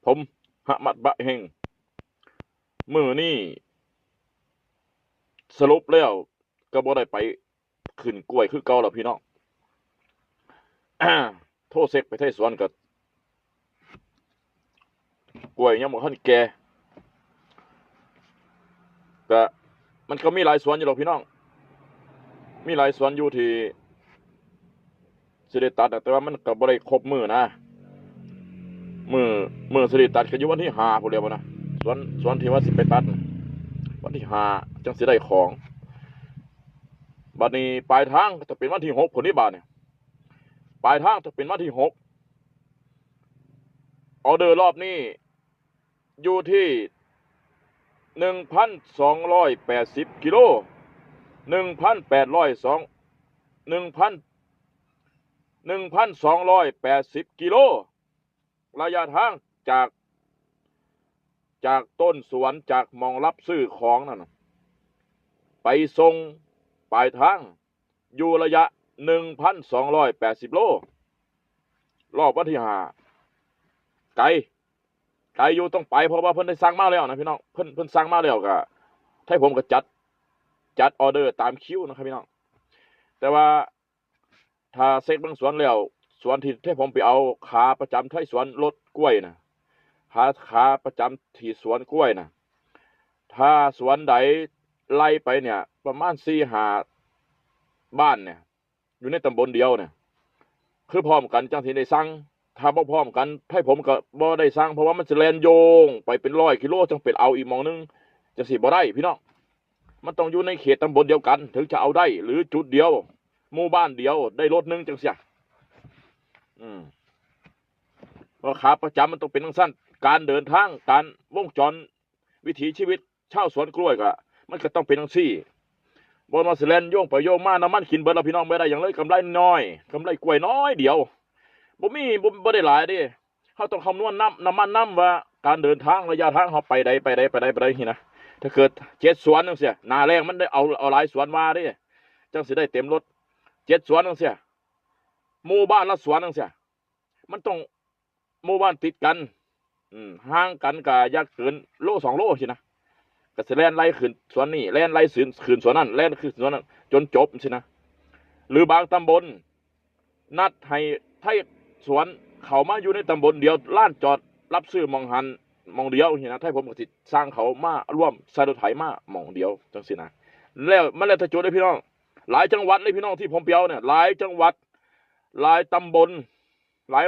ຕົມ ຫະມັດບະເຮັງ. ມື້ນີ້ສະຫຼຸບແລ້ວກໍບໍ່ໄດ້ໄປຂຶ້ນກ້ວຍຄືເກົ່າແລ້ວພີ່ນ້ອງ. ໂທເຊັກໄປໄທສວນກໍ ກ້ວຍຍັງບໍ່ທັນແກ່ ກະມັນກໍມີຫຼາຍສວນຢູ່ດອກພີ່ນ້ອງ, ມີຫຼາຍສວນຢູ່ທີ່ຊິໄດ້ຕັດນະ, ແຕ່ວ່າມັນກໍບໍ່ໄດ້ຄົບມື້ນະ. ມື້ ມື້ຊິໄດ້ຕັດກໍຢູ່ວັນທີຫ້າພຸ້ນແຫຼະນະ, ສວນ ສວນທີ່ວ່າຊິໄປຕັດນະ ວັນທີຫ້າຈັ່ງຊິໄດ້ຂອງ. ບັດນີ້ປາຍທາງກໍຈະເປັນວັນທີຫົກພຸ້ນນີ້ ບາດນີ້ ປາຍທາງຈະເປັນວັນທີຫົກ. ອໍເດີລອບນີ້ຢູ່ທີ່ໜຶ່ງພັນສອງຮ້ອຍແປດສິບກິໂລ, ໜຶ່ງພັນແປດຮ້ອຍສອງ ໜຶ່ງພັນ ໜຶ່ງພັນສອງຮ້ອຍແປດສິບກິໂລ ໄລຍະທາງຈາກ ຈາກຕົ້ນສວນ ຈາກໝ່ອງຮັບຊື້ຂອງນັ້ນນະ ໄປສົ່ງປາຍທາງ ຢູ່ໄລຍະໜຶ່ງພັນສອງຮ້ອຍແປດສິບໂລ ລອບວັນທີຫ້າ. ໄກ ໄກຢູ່ ຕ້ອງໄປ ເພາະວ່າເພິ່ນໄດ້ສັ່ງມາແລ້ວນະພີ່ນ້ອງ, ເພິ່ນ ເພິ່ນສັ່ງມາແລ້ວ ກະໄທຜົມກະຈັດ ຈັດອໍເດີຕາມຄິວນະຄັບພີ່ນ້ອງ. ແຕ່ວ່າຖ້າເຊັກເບິ່ງສວນແລ້ວ ສວນທີ່ໄທຜົມໄປເອົາ ຂາປະຈຳໄທສວນລົດກ້ວຍນະ ຂາ ຂາປະຈຳທີ່ສວນກ້ວຍນະ ຖ້າສວນໃດໄລ່ໄປເນີ້ຍ ປະມານສີ່ຫ້າບ້ານເນີ້ຍ ຢູ່ໃນຕຳບົນດຽວເນີ້ຍ ຄືພ້ອມກັນຈັ່ງຊິໄດ້ສັ່ງ. ຖ້າບໍ່ພ້ອມກັນ ໄທຜົມກໍບໍ່ໄດ້ສັ່ງ ເພາະວ່າມັນຊິແລ່ນໂຍງໄປເປັນຮ້ອຍກິໂລ ຈັ່ງໄປເອົາອີກໝ່ອງໜຶ່ງ ຈັ່ງຊິບໍ່ໄດ້ພີ່ນ້ອງ. ມັນຕ້ອງຢູ່ໃນເຂດຕຳບົນດຽວກັນ ເຖິງຈະເອົາໄດ້ ຫຼື ຈຸດດຽວ ໝູ່ບ້ານດຽວ ໄດ້ລົດໜຶ່ງຈັ່ງຊີ້. ອືມ ເພາະຂາປະຈຳມັນຕ້ອງເປັນຈັ່ງຊັ້ນ, ການເດີນທາງ ການວົງຈອນ ວິຖີຊີວິດຊາວສວນກ້ວຍກໍ ມັນກໍຕ້ອງເປັນຈັ່ງຊີ້. ບໍ່ວ່າຊິແລ່ນໂຍງໄປໂຍງມາ ນ້ຳມັນກິນເບິດແລ້ວພີ່ນ້ອງ, ບໍ່ໄດ້ຫຍັງເລີຍ, ກຳໄລນ້ອຍ ກຳໄລກ້ວຍນ້ອຍດຽວ ບໍ່ມີ ບໍ່ ບໍ່ໄດ້ຫຼາຍເດ້. ເຮົາຕ້ອງຄຳນວນນຳ ນ້ຳມັນນຳ ວ່າການເດີນທາງ ໄລຍະທາງເຮົາໄປໃດ ໄປໃດ ໄປໃດ ໄປໃດຊີ້ນະ. ຖ້າເກີດເຈັດສວນຈັ່ງຊີ້ ໜ້າແລ້ງມັນໄດ້ເອົາ ເອົາຫຼາຍສວນວ່າເດ້ ຈັ່ງຊິໄດ້ເຕັມລົດ. ເຈັດສວນຈັ່ງຊີ້ ໝູ່ບ້ານລະສວນຈັ່ງຊີ້ ມັນຕ້ອງ ໝູ່ບ້ານຕິດກັນ ອືມ ຫ່າງກັນກະຢ່າເກີນໂລສອງໂລຊີ້ນະ, ກະຊິແລ່ນໄລ່ຂຶ້ນສວນນີ້ ແລ່ນໄລ່ຂຶ້ນສວນນັ້ນ ແລ່ນຂຶ້ນສວນນັ້ນ ຈົນຈົບຊີ້ນະ. ຫຼືບາງຕຳບົນນັດໃຫ້ໄທສວນເຂົ້າມາຢູ່ໃນຕຳບົນດຽວ ລານຈອດຮັບຊື້ໝ່ອງຫັ້ນໝ່ອງດຽວຊີ້ນະ, ໄທຜົມກະຊິສັ່ງເຂົາມາລວມໃສ່ລົດໄຖມາໝ່ອງດຽວຈັ່ງຊີ້ນະ. ແລ້ວມັນແລ້ວແຕ່ຈຸດເດ້ພີ່ນ້ອງ, ຫຼາຍຈັງຫວັດເລີຍພີ່ນ້ອງ ທີ່ຜົມໄປເອົາເນີ້ຍ ຫຼາຍຈັງຫວັດ ຫຼາຍຕຳບົນ ຫຼາຍອຳ